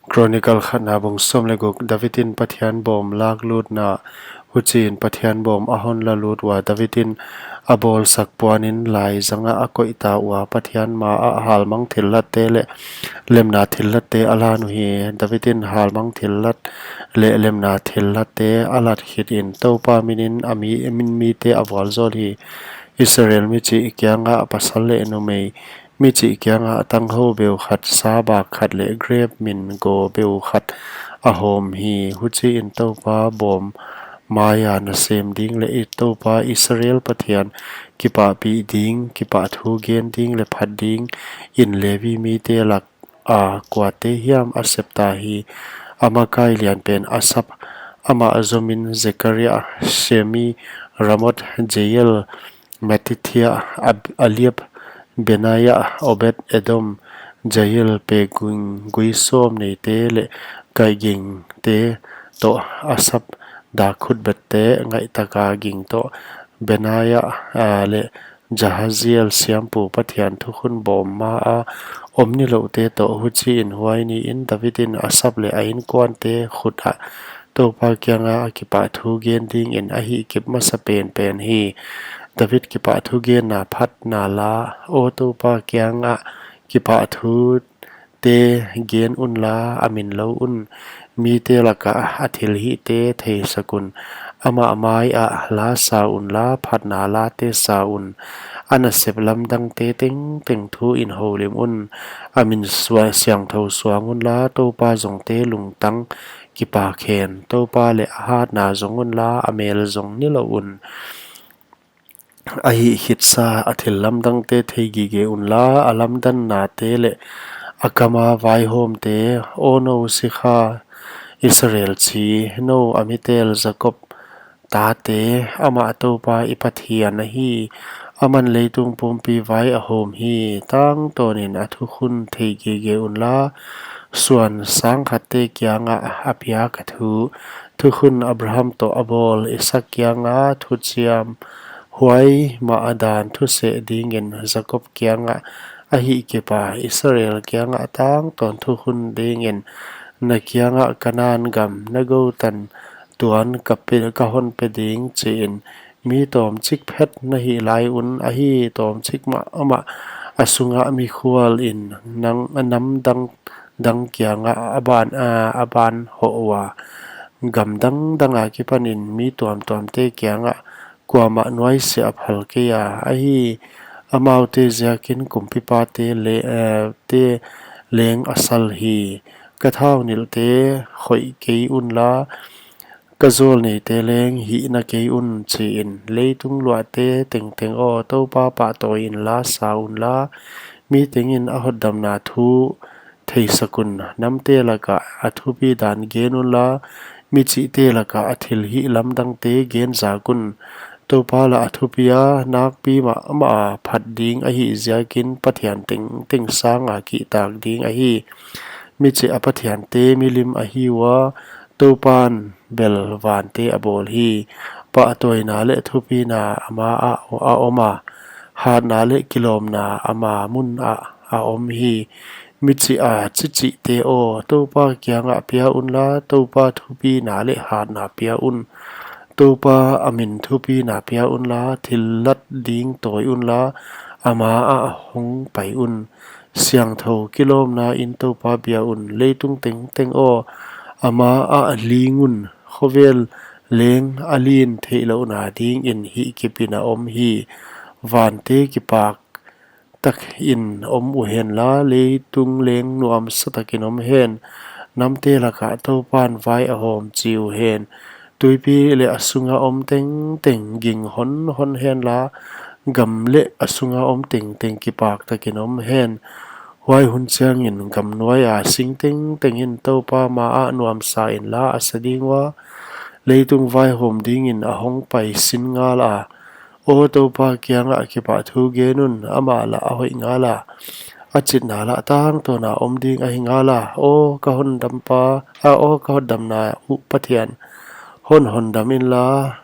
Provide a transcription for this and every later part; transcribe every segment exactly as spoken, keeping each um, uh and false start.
Chronicle khatna bung sawm leh guk. David in Pathian bawm laklutna. Huchiin Pathian bawm a hon la lut ua, David in a bawlsak puanin laizang ah a koih ta ua, Pathian ma ah halmang thillatte leh lemna thillatte a lan uhi. David in halmang thillat leh lemna thillatte a lat khitin Toupa minin a mi, min mite a vualzawl hi. Israel michih kiangah pasal leh numei, michih kiangah tanghou beu khat, sa bak khat leh grep min go beu khat a hawm hi. Huchiin Toupa bawm maia nasem ding leh i Toupa Israel Pathian kipahpih ding, kipahthu gen ding leh phat dingin Levi mite lak a kuate hiam a sep ta hi. A makai lianpen Asap, amah zomin Zekaria, Shemi, Ramoth, Jeiel, Mattithia, Ab-, Eliab, Benaia, Obed Edom, Jeiel, pe gui, gui sawm neite leh kaigingte toh Asap, dak khutbette, ngaih taka ging toh Benaia, ah, leh Jahaziel siampu Pathian thukhun bawm maa om nilouhte toh. Huchiin huai niin David in Asap leh a inkuante khut ah Toupa kianga a kipahthu gen dingin a hihkip masa penpen hi. David kipahthu genna phatna la. Aw Toupa kiangah kipahthu te gen unla, a min lou un. Mite lakah a thilhihte theisak un. Amah mai ah la sa unla, phatna late sa un. A nasep lamdangte tengteng thuin houlim un. A min sua-, siangthou suang unla, Toupa zongte lungtang kipak hen. Toupa leh a hatna zong unla, a mel zong nilouh un. A hihkhitsa a thil lamdangte thei gige unla, a lamdannate leh a kama vaihawmte. Aw nou sikha Israel chi, nou a mitel Jakob tate, amah Toupa i Pathian ahi. Aman leitung pumpi vai a hawm hi. Tangtawnin a thukhun thei gige unla, suan sangkhatte kiangah a piak a thu. Thukhun Abraham toh a bawl, Isak kianga thuchiam, huai mah a dan thuseh dingin Jakob kiangah a hihkipa, Israel kiangah tangtawn thukhun dingin na kiangah Kanan gam na goutan tuan ka pe, ka hon pe ding chiin, mi tawmchik phet na hih lai un, ahi tawmchik mahmah a sungah mikhualin nang, nam dangdang kiangah a ban, a, a ban hoh ua. Gam dangdang akipanin mi tuamtuamte kiangah kuamah nuaisiah a phal kei a, ahi, amaute ziakin kumpipate le, eh, te leng a sal hi. Ka thaunilhte khoih kei unla, ka zawlneite leng hihna kei un, chiin. Leitung luahte tengteng aw, Toupa pahtawi inla, sa unla, mi tengin a hotdamna thu theisak un. Namte lakah a thupi dan gen unla, michihte lakah a thilhih lamdangte gen zak un. Toupa lah a thupi a, nakpi mahmah a phat ding ahih ziakin pathian tengteng sanga kihtak ding ahi. Michih a pathiante milim ahi ua, Toupan bel vante a bawl hi. Pahtawina leh thupina ama ah a om a, hatna leh kilawmna ama mun ah a om hi. Michih a chichihte aw, Toupa kiangah pia unla, Toupa thupina leh hatna pia un. Toupa a min thupina pia unla, thillat ding tawi unla, ama ah hong pai un. Siangthou kilawmnain Toupa bia un, leitung tengteng aw, ama ah ling un. Khovel leng a lin theihlouhna dingin hihkipin a om hi. Vante kipak takin om uhenla, leitung leng nuamsa takin om hen. Namte lakah Toupan vai a hawm chi uhen. Tuipi leh a sunga om tengteng ging honhon henla, gam leh a sunga om tengteng kipak takin om hen. Huai hun chiangin gam nuaia sing tengtengin Toupa ma ah nuamsa inla a sa ding ua, leitung vaihawm dingin a hong pai sin ngal a. Aw Toupa kiangah kipahthu gen un, amah lah a hoih ngal a, a chitna lah tangtawna om ding ahi ngal a. Aw ka hondampa, a, aw ka hotdamna uh Pathian, hon hondam inla,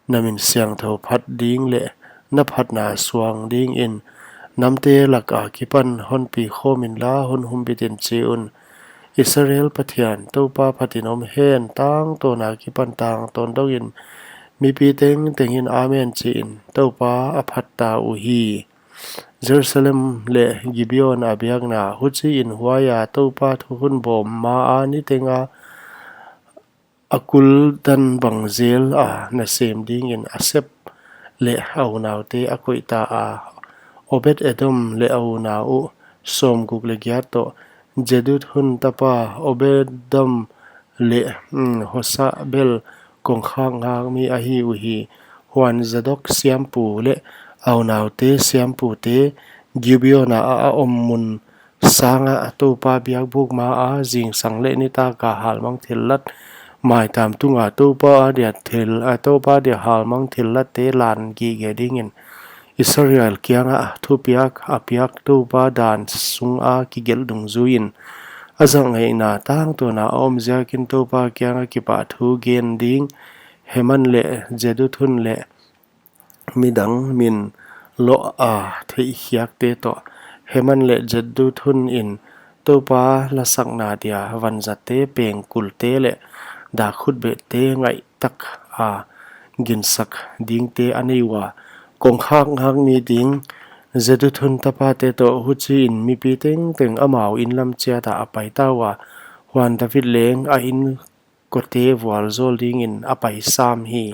na min siangthou phat ding leh na phatna suang dingin namte lak akipan honpi khawm inla, hon humbit in chi un. Israel Pathian, Toupa phatin om hen. Tangtawn akipan tangtawn dongin mipi tengtengin Amen chiin Toupa a phat ta uhi. Jerusalem leh Gibeon a biakna. Huchiin huaia Toupa thukhun bawm maa nitenga a kul dan bang jela nasem dingin Asaph leh a unaute a koihta a, Obed-edom leh a unau uh sawmguk leh giat toh, Jeduthun tapa Obed-edom leh Hosa bel kongkhak ngakmi ahi uhi. Huan Zadok siampu leh a unaute siampute Gibeona a om mun sanga Toupa biakbuk maa zingsang leh nitaka halmang thillat, maitam tunga Toupa adia thil a Toupa dia halmang thillatte lan gige dingin Israel kianga thupiak a piak Toupa dan sunga kigelh dungjuiin a zahngaihna tangtawna a om jiakin Toupa kianga kipahthu gen ding Heman leh Jeduthun leh midang min loh a theihkhiakte toh. Heman leh Jeduthun in Toupa lasakna dia vanzatte, pengkulte leh dak khutbehte ngaihtak a ginsak dingte a nei ua, kongkhak ngakmi ding Jeduthun tapate toh. Huchiin mipi tengteng amau inlam chiata a paita ua, huan David leng a inkote vualjawl dingin a pai sam hi.